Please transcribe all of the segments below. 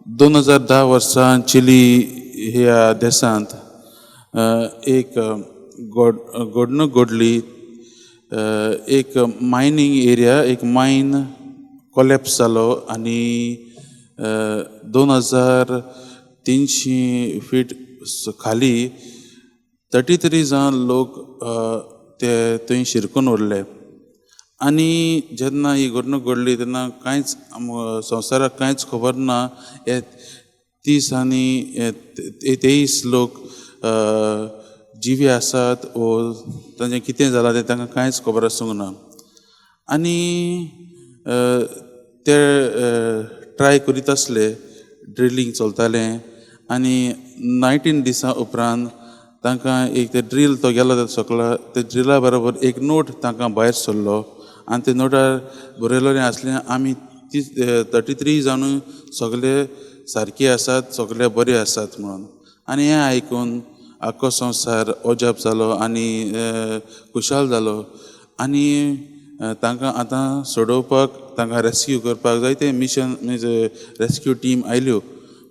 2010 वर्सां चिली ह्या देशांत एक घडणूक घडली. एक मायनींग एरिया, एक मायन कोलॅप्स जालो आनी 2300 फीट खाली 33 जाण लोक ते थंय शिरकून उरले. आनी जेन्ना ही घडणूक घडली तेन्ना कांयच संवसाराक कांयच खबर ना हे 30 आनी 23 लोक जिवे आसात वो तांचें कितें जालां तें तांकां कांयच खबर आसूंक ना. आनी ते ट्राय करीत आसले, ड्रिलींग चलतालें आनी 19 दिसां उपरांत तांकां एक ते ड्रील तो गेलो सकला, ते ड्रिला बरोबर एक नोट तांकां भायर सरलो आनी ते नोटार बरयलेलें आसलें आमी 33 जाण सगळे सारके आसात, सगळे बरे आसात म्हणून. आनी हें आयकून आख्खो संवसार अजाप जालो आनी खुशाल जालो आनी तांकां आतां सोडोवपाक, तांकां रेस्क्यू करपाक जायते मिशन मिन्स रेस्क्यू टीम आयल्यो.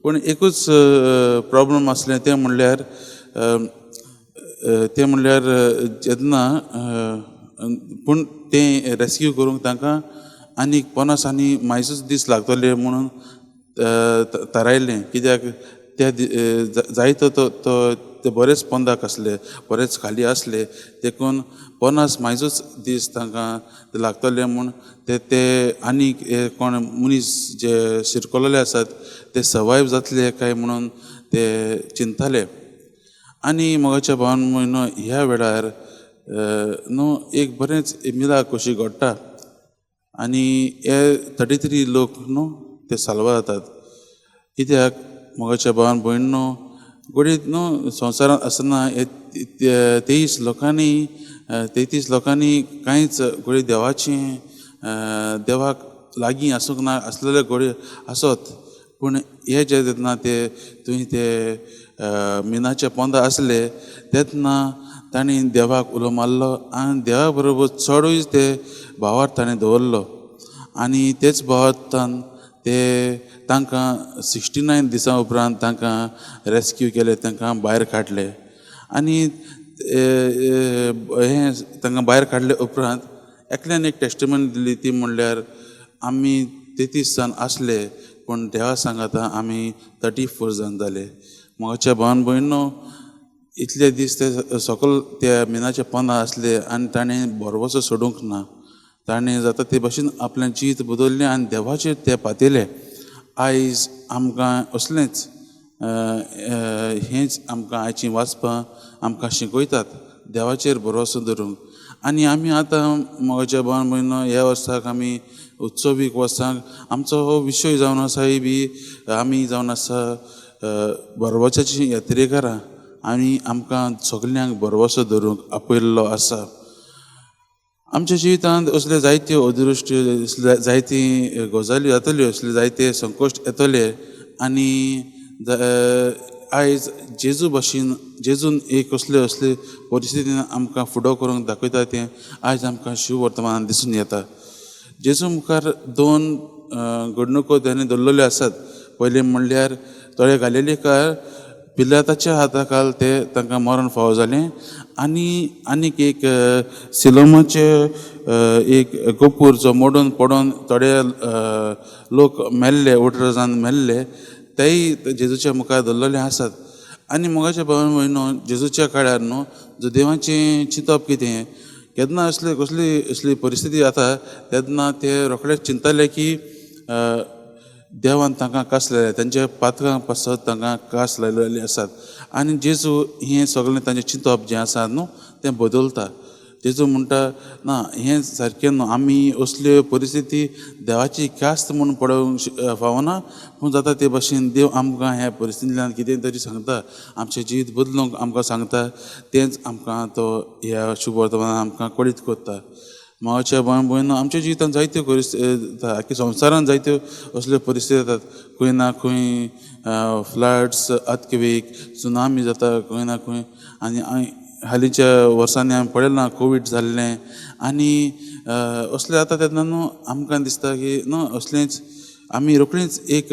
पूण एकूच प्रोब्लम आसलें तें म्हणल्यार जेन्ना पूण तें रेस्क्यू करूंक तांकां आनीक 50 आनी मायजूच दीस लागतले म्हणून थारायलें. कित्याक त्या जायतो तो ते बरेच पोंदाक आसले, बरेच खाली आसले, देखून 50 मायजूच दीस तांकां लागतले म्हूण ते आनीक कोण मनीस जे शिरकलेले आसात ते सर्वायव जातले काय म्हणून ते चिंतताले. आनी मोगाच्या भावान म्हयनो ह्या वेळार न्हू एक बरेंच मिराक कशी घडटा आनी हे 33 लोक न्हू ते साल्वार जातात. कित्याक मोगाच्या भावान भयण न्हू घडये न्हू संवसारांत आसतना हे 23 लोकांनी 33 लोकांनी कांयच घडये देवाचें देवाक लागीं आसूंक ना आसलेले घडये आसत, पूण हे जे जेन्ना ते थंय ते मिनाचे पोंदा आसले तेन्ना तांणी देवाक उलो मारलो आनी देवा बरोबर चडूय ते भावार्थ ताणें दवरलो आनी तेच भावार्थान ते तांकां 69 दिसां उपरांत तांकां रेस्क्यू केले, तांकां भायर काडले. आनी हें तांकां भायर काडले उपरांत एकल्यान एक टेस्टिमनी दिली ती म्हणल्यार आमी 33 जाण आसले पूण देवा सांगाता आमी 34 जाण जाले. मोगाच्या भावान भयणो इतले दीस ते सकल त्या मिनाच्या पोंदा आसले आनी ताणें भरवंसो सोडूंक ना, ताणें जाता ते भशेन आपलें जिवीत बदल्लें आनी देवाचेर ते पातयले. आयज आमकां असलेंच हेंच आमकां आयचीं वाचपां आमकां शिकयतात देवाचेर भरवंसो धरूंक. आनी आमी आतां मोगाच्या भावान भयणो ह्या वर्साक आमी उत्सवीक वर्साक आमचो हो विशय जावन आसा बी आमी जावन आसा भरवंसाची यात्रेकारां आनी आमकां सगल्यांक भरवंसो धरूंक आपयल्लो आसा. आमच्या जिवितांत असले जायत्यो अदृश्ट, असले जायती गजाली जातल्यो, असले जायते संकश्ट येतले आनी आयज जेजू भाशेन जेजून एक असले असले परिस्थितीन आमकां फुडो करूंक दाखयता तें आयज आमकां शिववर्तमानान दिसून येता. जेजू मुखार दोन घडणुको ताणें दवरलेल्यो आसात. पयलें म्हणल्यार थोडे गालिलेकार पिलाताच्या हाता खाल ते तांकां मरण फावो जालें आनी आनीक एक सिलोमाचे एक गोपूर जो मोडून पडून थोडे लोक मेल्ले, 18 जाण मेल्ले, तेय जेजूच्या मुखार दवरलेले आसात. आनी मोगाच्या भावान भयणो जेजूच्या काळार न्हू जुदेवाचें चिंतप कितें केन्ना असले कसली असली परिस्थिती जाता तेन्ना ते रोखडेच चिंतताले की देवान तांकां कास लायल्या, तांच्या पात्रां पासत तांकां कास लायलेली आसात. आनी जेजू हें सगळें तांचें चिंतप जें आसा न्हू तें बदलता. जेजू म्हणटा ना हें सारकें न्हू, आमी असल्यो परिस्थिती देवाची ख्यास्त म्हूण पळोवंक फावना, पूण जाता ते भाशेन देव आमकां ह्या परिस्थितींतल्यान कितें तरी सांगता, आमचें जिवीत बदलूंक आमकां सांगता, तेंच आमकां तो ह्या शुभ वर्तमानान आमकां कळीत करता. मोगाच्या भावान भयणो आमच्या जिवितांत जायत्यो परिस्थिती, आख्या संवसारांत जायत्यो असल्यो परिस्थिती येतात. खंय ना खंय फ्लड्स, अर्थक्वेक, सुनामी जाता खंय ना खंय. आनी हालींच्या वर्सांनी आमी पळयलां कोवीड जाल्लें आनी असलें जाता तेन्ना न्हू आमकां दिसता की न्हू असलेंच आमी रोखडीच एक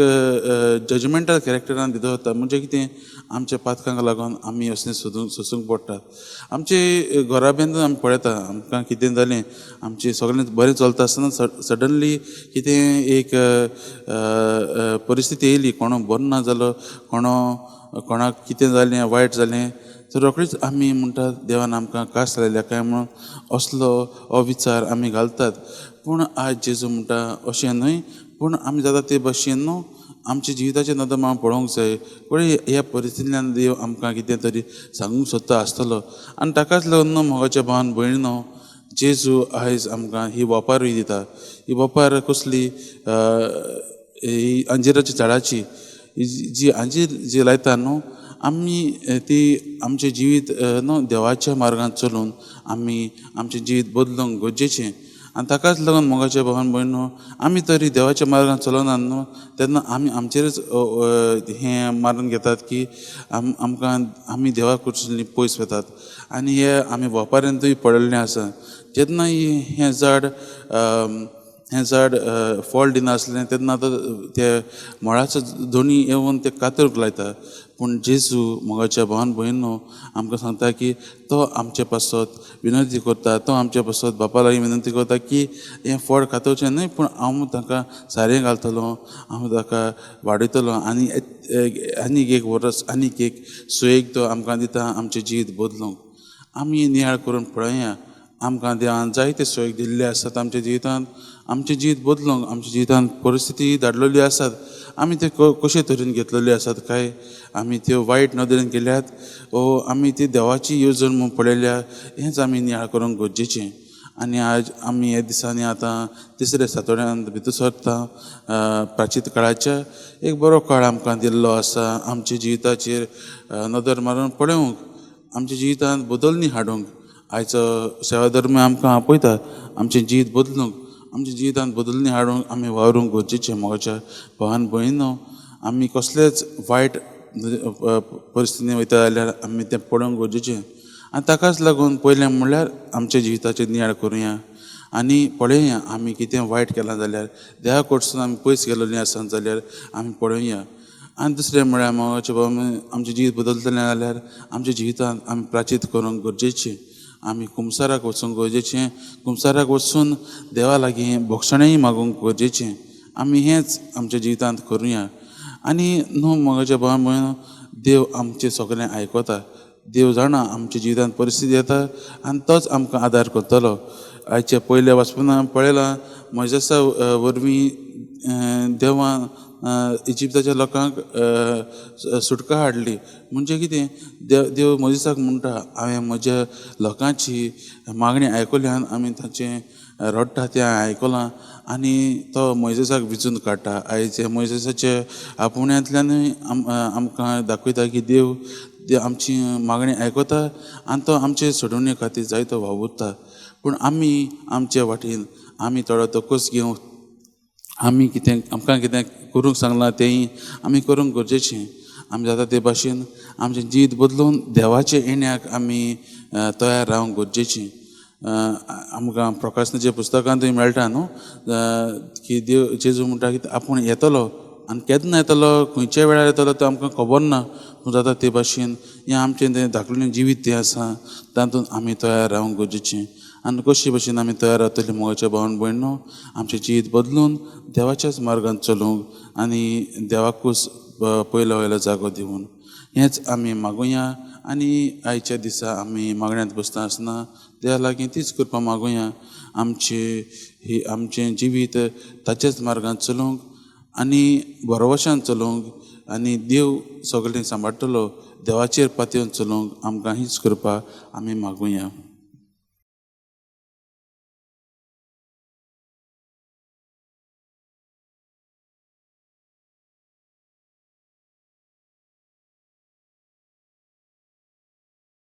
जजमेंटल कॅरेक्टरान भितर वता. म्हणजे कितें, आमच्या पातकांक लागून आमी असलें सोसूंक पडटा. आमचे घराब्यांत आमी पळयता, आमकां कितें जालें, आमचें सगळें बरें चलता आसतना सडनली कितें एक परिस्थिती येयली, कोणो बरो ना जालो, कोणाक कितें जालें, वायट जालें, तर रोखडीच आमी म्हणटात देवान आमकां कास लायल्या काय म्हणून असलो हो विचार आमी घालतात. पूण आयज जेजू म्हणटा अशें न्हय, पूण आमी जाता ते भशेन न्हू आमच्या जिविताचे नदर आमी पळोवंक जाय. पळय ह्या परिस्थितींतल्यान देव आमकां कितें तरी सांगूंक सोदता आसतलो. आनी ताकाच लागून न्हू मोगाच्या भावान भयणीनो, जेजू आयज आमकां ही वपारूय दिता. ही वपार कसली? ही अंजिराच्या झाडाची जी अंजीर जी लायता न्हू आमी, ती आमचें जिवीत न्हू देवाच्या मार्गान चलून आमी आमचें जिवीत बदलूंक गरजेचें. आनी ताकाच लागून मोगाच्या भावान भयणीनो, आमी तरी देवाच्या मार्गान चलना न्हू तेन्ना आमी आमचेरच हें मारून घेतात की आमकां आमी देवा कडसून पयस वतात. आनी हे आमी वपाऱ्यांतूय पडिल्लें आसा. जेन्ना हें झाड फळ दिनासलें तेन्ना ते मळाचो दोनी येवन ते कातरूंक लायता. पूण जेजू मोगाच्या भावान भयणीनो आमकां सांगता की तो आमचे पासत विनंती करता, तो आमचे पासत बापा लागीं विनंती करता की हें फळ कातरचें न्हय, पूण हांव ताका सारें घालतलो, हांव ताका वाडयतलो आनी आनीक एक वर्स आनीक एक सुयेग तो आमकां दिता आमचें जिवीत बदलूंक. आमी नियाळ करून पळोवया, आमकां देवान जायते सोय दिल्ले आसात आमच्या जिवितांत, आमचें जिवीत बदलूंक, आमच्या जिवितांत परिस्थिती धाडलेली आसात, आमी ते कशे तरेन घेतलेली आसात, काय आमी त्यो वायट नदरेन केल्यात वो आमी ती देवाची येवजण म्हूण पळयल्या, हेंच आमी नियाळ करूंक गरजेचें. आनी आज आमी ह्या दिसांनी आतां तिसऱ्या सातोड्यांत भितर सरता. प्राचीत काळाच्या एक बरो काळ आमकां दिल्लो आसा आमच्या जिविताचेर नदर मारून पळोवंक, आमच्या जिवितांत बदलणी हाडूंक. आयचो सेवा धर्म आमकां आपयता आमचें जिवीत बदलूंक, आमच्या जिवितांत बदलणी हाडूंक आमी वावरूंक गरजेचें. मोगाच्या भावान भयणीनो, आमी कसलेच वायट परिस्थितीन वयता जाल्यार आमी तें पळोवंक गरजेचें. आनी ताकाच लागून पयलें म्हणल्यार आमच्या जिविताचेर नियाळ करुया आनी पळोवया आमी कितें वायट केलां जाल्यार, देवा कडसून आमी पयस गेल्लीं आसत जाल्यार आमी पळोवया. आनी दुसरें म्हळ्यार मोगाचे भाव, आमचें जिवीत बदलतलें जाल्यार आमच्या जिवितांत आमी प्राचीत करूंक गरजेचें. आमी कुमसाराक वचूंक गरजेचें, कुमसाराक वचून देवा लागीं भोगसणेंय मागूंक गरजेचें. आमी हेंच आमच्या जिवितांत करुया. आनी न्हू मोगाच्या भावान भयणीनो, देव आमचें सगळें आयकता, देव जाणा आमच्या जिवितांत परिस्थिती येता आनी तोच आमकां आदार करतलो. आयच्या पयल्या वाचपना पळयलां मोयजेसा वरवीं देवान इजिप्ताच्या लोकांक सुटका हाडली. म्हणजे कितें, देव मोयजेसाक म्हणटा हांवें म्हज्या लोकांची मागणी आयकल्यान आमी तांचें रडटा तें आयकलां आनी तो मोयजेसाक विचून काडटा. आयज मोयजेसाचे आपोवण्यांतल्यानूय आमकां दाखयता की देव आमची मागणी आयकता आनी तो आमचे सोडवणे खातीर जायतो वावुरता. पूण आमी आमचे वाटेन आमी थोडो तकस घेवन आमी कितें आमकां कितें करूंक सांगलां तेंय आमी करूंक गरजेचें. आमी जाता ते भाशेन आमचें जिवीत बदलून देवाच्या येण्याक आमी तयार रावंक गरजेचें. आमकां प्रकाशनाच्या पुस्तकांतूय मेळटा न्हू की देव जेजू म्हणटा की आपूण येतलो आनी केन्ना येतलो, खंयच्या वेळार येतलो तो आमकां खबर ना. पूण जाता ते भाशेन हें आमचें तें धाकलें जिवीत तें आसा तातूंत आमी तयार रावंक गरजेचें. आनी कशे भशेन आमी तयार रावतलीं मोगाच्या भावान भयणीनो, आमचें जिवीत बदलून देवाच्याच मार्गान चलूंक आनी देवाकूच पयलो वयलो जागो दिवन हेंच आमी मागुया. आनी आयच्या दिसा आमी मागण्यांत बसता आसतना देवा लागीं तीच कृपा मागुया, आमचें ही आमचें जिवीत ताच्याच मार्गान चलूंक आनी भरवशान चलूंक आनी देव सगळें सांबाळटलो, देवाचेर पातयेवन चलूंक आमकां हीच कृपा आमी मागुया.